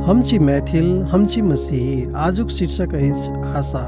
हम छी मैथिल, हम छी मसीही। आजुक शीर्षक अछि आशा।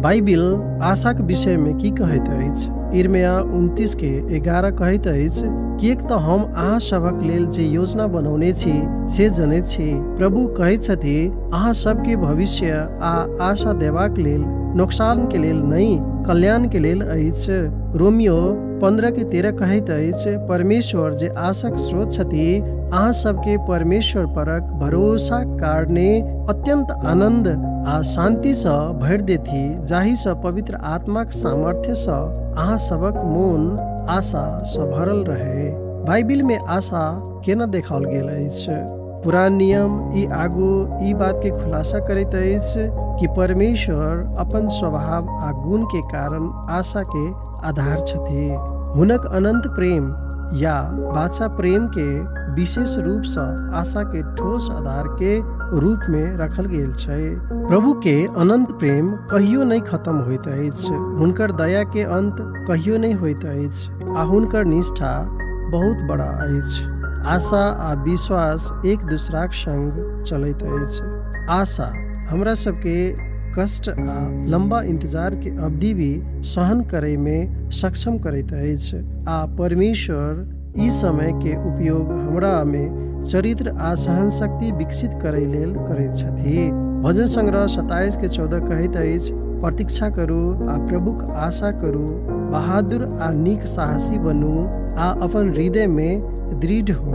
बाइबिल आशाक विषयमे की कहैत अछि? इर्मया 29:11 कहैत अछि, किएक तऽ हम अहाँ सभक लेल जे योजना बनौने छी से जनैत छी। प्रभु कहैत छथि, अहाँ सबके भविष्य आ आशा देबाक लेल, नोकसान के लेल नहि, कल्याण के लेल अछि। रोमियो 15:13 कहैत अछि, परमेश्वर जे आशाक स्रोत छथि, अहाँ सबके परमेश्वर परक भरोसाक कारणे अत्यन्त आनन्द आ शान्तिसँ भरि देथि, जाहिसँ पवित्र आत्माक सामर्थ्यसँ अहाँ सबक मोन आशासँ भरल रहे। बाइबिलमे आशा केना देखाओल गेल अछि? पुरान नियम ई आगू ई बात के खुलासा करैत अछि कि परमेश्वर अपन स्वभाव आ गुण के कारण आशा के आधार छथि। हुनक अनंत प्रेम या बाचा प्रेम के विशेष रूप सँ आशा के ठोस आधार के रूप में रखल गेल छै। प्रभु के अनंत प्रेम कहियो नहि खत्म होइत अछि। हुनकर दया के अंत कहियो नहि होइत अछि आ हुनकर निष्ठा बहुत बड़ा अछि। आशा आ विश्वास एक दूसराक संग चलैत अछि। आशा हमरा सबके कष्ट आ लम्बा इंतजार के अवधि भी सहन करै में सक्षम करैत अछि आ परमेश्वर ई समय के उपयोग हमरा में चरित्र आ सहन शक्ति विकसित करै लेल करैत छथि। भजन संग्रह 27:14 कहैत अछि, प्रतीक्षा करू आ प्रभुक आशा करू, बहादुर आ नीक साहसी बनू आ अपन हृदय में दृढ़ हो।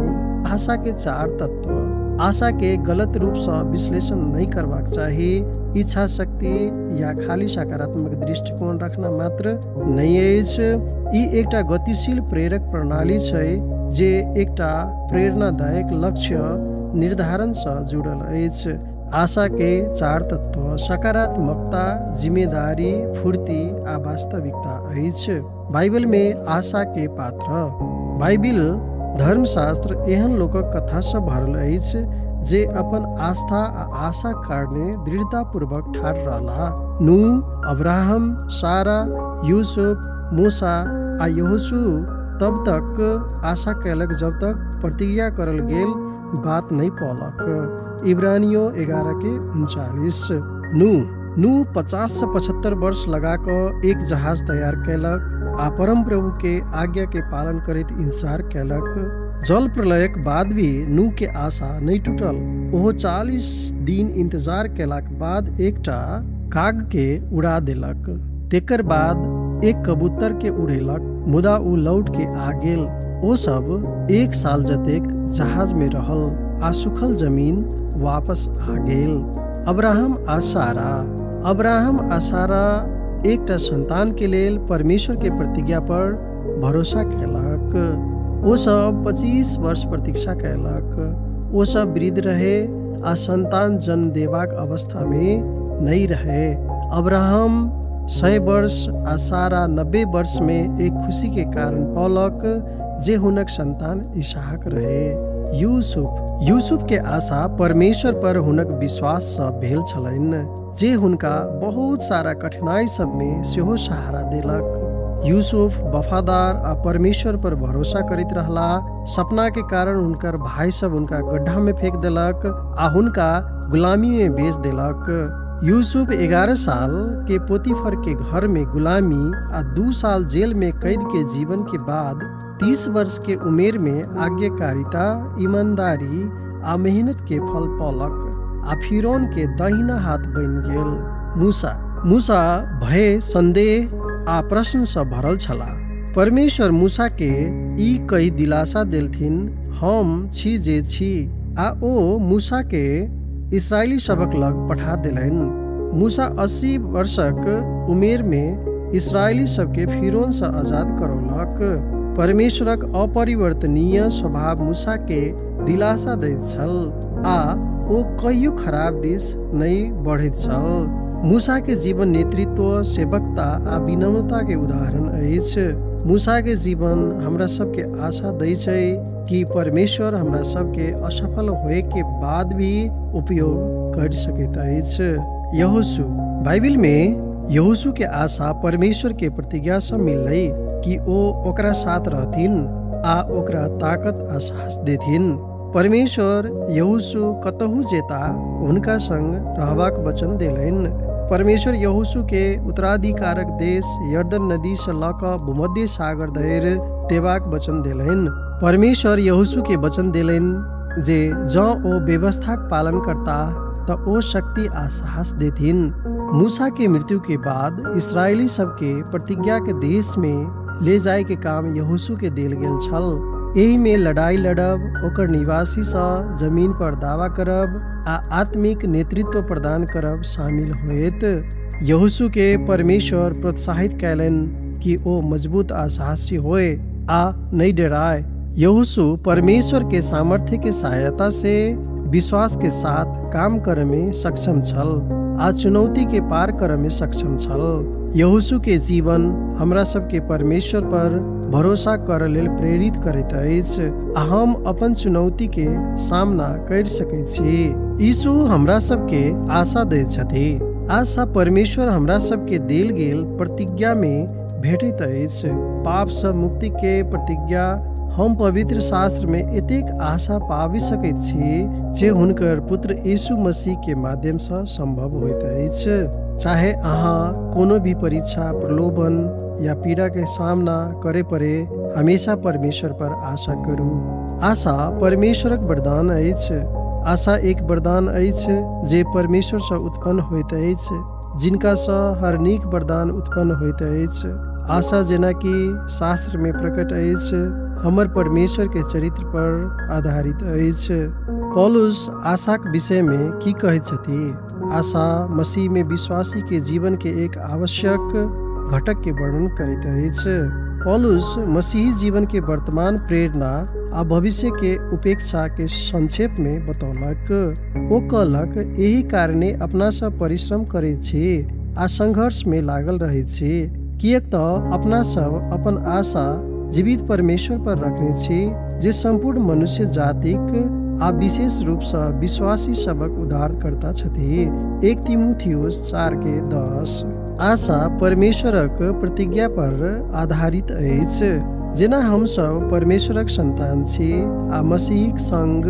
आशा के चार तत्व। आशा के गलत रूप सँ विश्लेषण नहि करबाक चाही। इच्छा शक्ति या खाली सकारात्मक दृष्टिकोण रखना मात्र नहि अछि। ई एकटा गतिशील प्रेरक प्रणाली छै जे एकटा प्रेरणादायक लक्ष्य निर्धारण सँ जुड़ल अछि। आशा के चार तत्व सकारात्मकता, जिम्मेदारी, फुर्ती आ वास्तविकता अछि। बाइबल में आशा के पात्र। बाइबिल धर्मशास्त्र एहन लोकक कथा सँ भरल अछि जे अपन आस्था आ आशा कारणे दृढ़तापूर्वक ठाढ़ रहलाह। नूह, अब्राहम, सारा, यूसुफ, मूसा आ यहोशू तब तक आशा कयलक जब तक प्रतिज्ञा करल गेल बात नहि पौलक। इब्रानियो 11:39। नूह नूह 50 से 75 वर्ष लगा कऽ एक जहाज तैयार कयलक आ परम प्रभु के आज्ञा के पालन करैत इंतजार कयलक। जल प्रलयक बाद भी नूह के आशा नहि टूटल। ओहो 40 दिन इंतजार कयलाक बाद एकटा काग के उड़ा देलक। तेकर बाद एक कबूतर के उड़ेलक, मुदा ओ लौट के आ गेल। ओ सब एक साल जतेक जहाज में रहल आ सुखल जमीन वापस आ गेल। अब्राहम आ सारा। अब्राहम आ सारा एकटा संतान के लेल परमेश्वर के प्रतिज्ञा पर भरोसा कयलक। ओ सब 25 वर्ष प्रतीक्षा कयलक। ओ सब वृद्ध रहे आ संतान जन्म देबाक अवस्था में नहि रहे। अब्राहम 100 वर्ष आ सारा 90 वर्ष में एक खुशी के कारण पौलक जे हुनक संतान इसहाक रहे। यूसुफ। यूसुफ के आशा परमेश्वर पर हुनक विश्वास सँ भेल छलनि जे हुनका बहुत सारा कठिनाई सब में सेहो सहारा देलक। यूसुफ वफादार आ परमेश्वर पर भरोसा करैत रहला। सपना के कारण हुनकर भाई सब हुनका गड्ढा में फेंक देलक आ हुनका गुलामी में बेच देलक। यूसुफ 11 साल के पोतीफर के घर में गुलामी आ 2 साल जेल में कैद के जीवन के बाद 30 वर्ष के उमेर में आज्ञाकारिता, ईमानदारी आ मेहनत के फल पौलक आ फिरौन के दहिना हाथ बनि गेल। मूसा। मूसा भय, संदेह आ प्रश्न सँ भरल छलाह। परमेश्वर मूसा के ई कहि दिलासा देलथिन, हम छी जे छी, आ ओ मूसा के इसराइली सभक लग पठा देलनि। मूसा 80 वर्षक उमेर में इसराइली सबके फिरौन सँ आजाद करौलक। परमेश्वरक अपरिवर्तनीय स्वभाव मूसा के दिलासा दैत छल आ ओ कहियो खराब दिस नहि बढ़ैत छल। मूसा के जीवन नेतृत्व, सेवकता आ विनम्रता के उदाहरण अछि। मूसा के जीवन हमरा सबके आशा दै छै कि परमेश्वर हमरा सबके असफल होए के बाद भी उपयोग कर सकैत अछि। यहोशू। बाइबिल में यहोशू के आशा परमेश्वर के प्रतिज्ञा सँ मिललै कि ओ ओकरा साथ रहथिन आ ओकरा ताकत आ साहस देथिन। परमेश्वर यहोशू कतहु जेता हुनका संग रहबाक वचन देलनि। परमेश्वर यहोशू के उत्तराधिकारक देश यर्दन नदी सँ लऽ कऽ भूमध्य सागर धरि देबाक वचन देलनि। परमेश्वर यहोशू के वचन देलनि जे जँ ओ व्यवस्थाक पालन करताह तऽ ओ शक्ति आ साहस देथिन। मूसा के मृत्यु के बाद इसराइली सबके प्रतिज्ञा के देश में ले जाय के काम यहोशू के देल गेल छल। एहि में लड़ाई लड़ब, ओकर निवासी सँ जमीन पर दावा करब आ आत्मिक नेतृत्व प्रदान करब शामिल होयत। यहोशू के परमेश्वर प्रोत्साहित कयलनि कि ओ मजबूत आ साहसी होय आ नहि डराय। यहोशू परमेश्वर के सामर्थ्य के सहायता से विश्वास के साथ काम करे में सक्षम छल आ चुनौती के पार करे में सक्षम छल। यहोशू के जीवन हमरा सबके परमेश्वर पर भरोसा करऽ लेल प्रेरित करैत अछि आ हम अपन चुनौती के सामना कर सकैत छी। यीशु हमरा सबके आशा दैत छथि। आशा परमेश्वर हमरा सबके देल गेल प्रतिज्ञा में भेटैत अछि। पाप सँ मुक्ति के प्रतिज्ञा हम पवित्र शास्त्र में एतेक आशा पाबि सकैत छी जे हुनकर पुत्र यीशु मसीह के माध्यम सँ संभव होइत अछि। चाहे अहाँ कोनो भी परीक्षा, प्रलोभन या पीड़ा के सामना करे पड़े, हमेशा परमेश्वर पर आशा करू। आशा परमेश्वरक वरदान अछि। आशा एक वरदान अछि जे परमेश्वर सँ उत्पन्न होइत अछि, जिनका सँ हर नीक वरदान उत्पन्न होइत अछि। आशा जेना कि शास्त्र में प्रकट अछि, हमर परमेश्वर के चरित्र पर आधारित अछि। पौलुस आशाक विषय में की कहैत छथि? आशा मसीह में विश्वासी के जीवन के एक आवश्यक घटक के वर्णन करैत अछि। पौलुस मसीही जीवन के वर्तमान प्रेरणा आ भविष्य के उपेक्षा के संक्षेप में बतौलक। ओ कहलक, एहि कारणे अपना सब परिश्रम करैत छी आ संघर्ष में लागल रहैत छी, किएक तऽ अपना सब अपन आशा जीवित परमेश्वर पर रखने छी, जे सम्पूर्ण मनुष्य जातिक आ विशेष रूप सँ विश्वासी सबक उद्धारकर्ता छथि। 1 तिमुथियुस 4:10। आशा परमेश्वरक प्रतिज्ञा पर आधारित अछि। जेना हमसब परमेश्वरक संतान छी आ मसीहक संग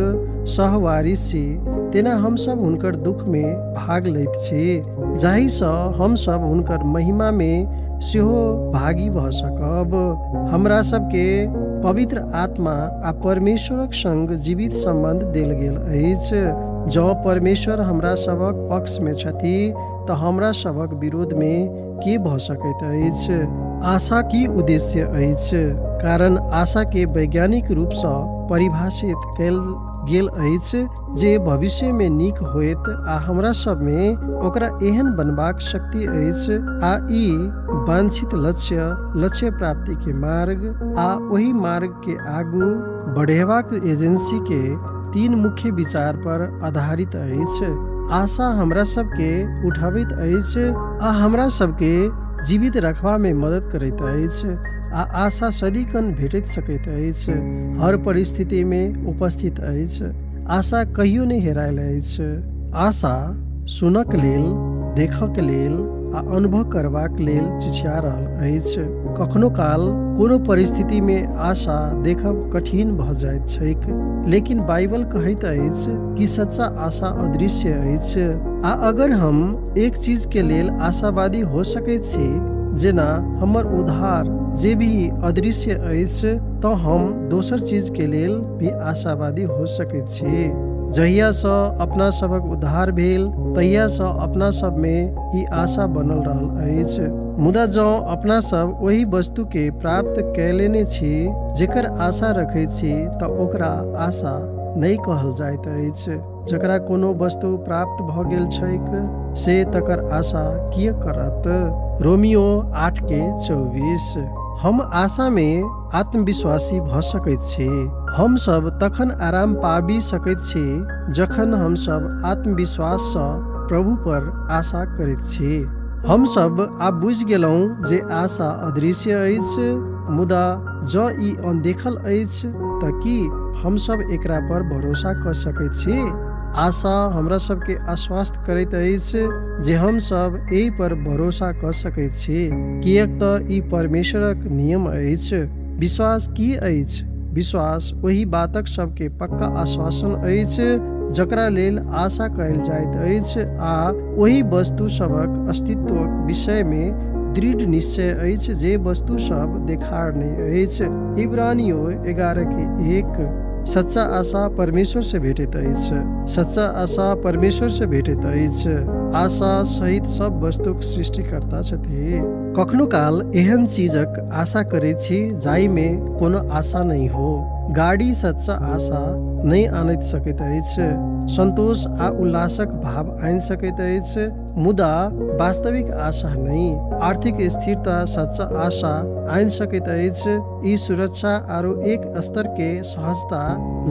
सहवारिस छी, तेना हमसब हुनकर दुख में भाग लैत छी, जाहि सँ हमसब हुनकर महिमा में सेहो भागी भऽ सकब। हमरा सबके पवित्र आत्मा आ परमेश्वरक संग जीवित सम्बन्ध देल गेल अछि। जँ परमेश्वर हमरा सभक पक्ष में छथि तऽ हमरा सभक विरोध में के भऽ सकैत अछि? आशा की उद्देश्य अछि? कारण आशा के वैज्ञानिक रूप सँ परिभाषित कयल गेल अछि जे भविष्य में नीक होयत आ हमरा सब में ओकरा एहन बनबाक शक्ति अछि आ ई वांछित लक्ष्य, लक्ष्य प्राप्ति के मार्ग आ ओहि मार्ग के आगू बढ़ेबाक एजेंसी के तीन मुख्य विचार पर आधारित अछि। आशा हमरा सबके उठबैत अछि आ हमरा सबके जीवित रखबा में मदद करैत अछि आ आशा सदिखन भेटैत सकैत अछि, हर परिस्थिति में उपस्थित अछि। आशा कहियो नहि हेरायल अछि। आशा सुनक लेल, देखक लेल आ अनुभव करबाक लेल चिचिया रहल अछि। कखनो काल कोनो परिस्थिति में आशा देखब कठिन भऽ जाइत छैक, लेकिन बाइबल कहैत अछि कि सच्चा आशा अदृश्य अछि आ अगर हम एक चीज के लेल आशावादी हो सकैत छी, जेना हमर उद्धार जे भी अदृश्य अछि, तऽ हम दोसर चीज के लेल भी आशावादी हो सकैत छी। जहिया सँ अपना सभक उद्धार भेल, तहिया सँ अपना सब में ई आशा बनल रहल अछि। मुदा जँ अपना सब ओहि वस्तु के प्राप्त कय लेने छी जेकर आशा रखैत छी, तऽ ओकरा आशा नहि कहल जाइत अछि। जकरा कोनो वस्तु प्राप्त भऽ गेल छैक, से तकर आशा किएक करत? रोमियो 8:24। हम आशा में आत्मविश्वासी भऽ सकैत छी। हम सब तखन आराम पाबि सकैत छी जखन हम सब आत्मविश्वास सँ प्रभु पर आशा करैत छी। हम सब आब बुझि गेलहुँ जे आशा अदृश्य अछि, मुदा जँ ई अनदेखल अछि तऽ की हम सब एकरा पर भरोसा कऽ सकैत छी? आशा हमरा सबके आश्वस्त करैत अछि जे हम सब एहि पर भरोसा कऽ सकैत छी, किएक तऽ ई परमेश्वरक नियम अछि। विश्वास की अछि? विश्वास ओहि बातक सबके पक्का आश्वासन अछि जकरा लेल आशा कयल जाइत अछि आ ओहि वस्तु सभक अस्तित्वक विषयमे दृढ़ निश्चय अछि जे वस्तु सब देखार नहि अछि। इब्रानियो 11:1। सच्चा आशा परमेश्वर से भेटैत अछि। सच्चा आशा परमेश्वर से भेटैत अछि। आशा सहित सब वस्तुक सृष्टिकर्ता छथि। कखनो काल एहन चीजक आशा करैत छी जाहिमे कोनो आशा नहि हो। गाड़ी सच्चा आशा नहि आनैत सकैत अछि। सन्तोष आ उल्लासक भाव आनि सकैत अछि, मुदा वास्तविक आशा नहि। आर्थिक स्थिरता सच्चा आशा आनि सकैत अछि। ई सुरक्षा आरो एक स्तर के सहजता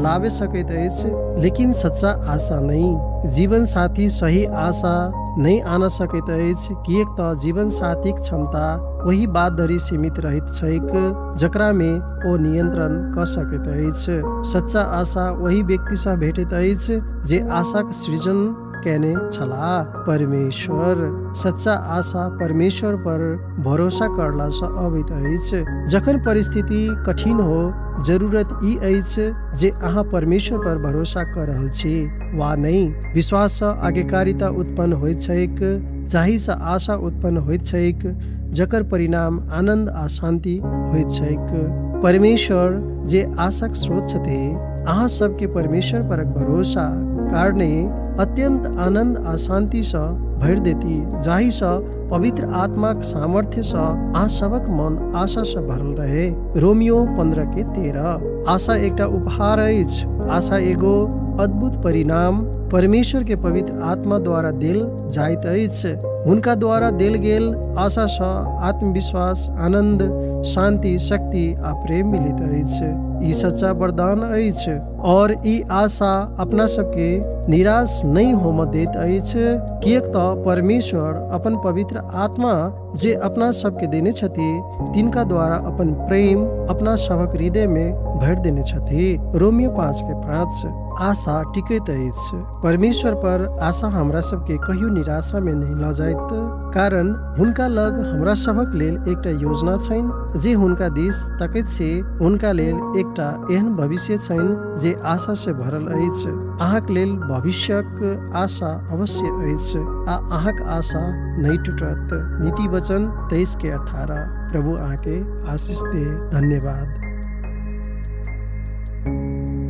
लाबे सकैत अछि, लेकिन सच्चा आशा नहि। जीवन साथी सही आशा नहि आन सकैत अछि, किएक तऽ जीवन साथीक क्षमता ओहि बात धरि सीमित रहैत छैक जकरामे ओ नियन्त्रण कऽ सकैत अछि। सच्चा आशा ओहि व्यक्तिसँ भेटैत अछि जे आशाक सृजन केने छलाह, परमेश्वर। सच्चा आशा परमेश्वर पर भरोसा करलासँ अबैत अछि। जखन परिस्थिति कठिन हो, जरूरत ई अछि जे अहाँ परमेश्वर पर भरोसा कऽ रहल छी वा नहि। विश्वाससँ आज्ञाकारिता उत्पन्न होइत छैक, जाहिसँ आशा उत्पन्न होइत छैक, जकर परिणाम आनन्द आ शान्ति होइत छैक। परमेश्वर जे आशाक स्रोत छथि, अहाँ सबके परमेश्वर परक भरोसा कारणे अत्यन्त आनन्द आ शान्तिसँ भरि देती, जाहिसँ पवित्र आत्माक सामर्थ्यसँ अहाँ सबक मन आशासँ भरल रहे। रोमियो 15:13। आशा एकटा उपहार अछि। आशा एगो अद्भुत परिणाम परमेश्वर के पवित्र आत्मा द्वारा देल जाइत अछि। हुनका द्वारा देल गेल आशासँ आत्मविश्वास, आनन्द, शान्ति, शक्ति आ प्रेम मिलैत अछि। ई सच्चा वरदान अछि और ई आशा अपना सबके निराश नहि होमऽ दैत अछि, किएक तऽ परमेश्वर अपन पवित्र आत्मा जे अपना सबके देने छथि तिनका द्वारा अपन प्रेम अपना सभक हृदयमे भरि देने छथि। रोमियो 5:5। आशा टिकैत अछि। परमेश्वर पर आशा हमरा सबके कहियो निराशामे नहि लऽ जाइत, कारण हुनका लग हमरा सभक लेल एकटा योजना छनि। जे हुनका दिस तकैत छी हुनका लेल एकटा एहन भविष्य छनि जे आशा से भरल अछि। अहाँक लेल भविष्यक आशा अवश्य अछि आ अहाँक आशा नहि टूटत। नीति वचन 23:18। प्रभु अहाँके आशीष दे। धन्यवाद।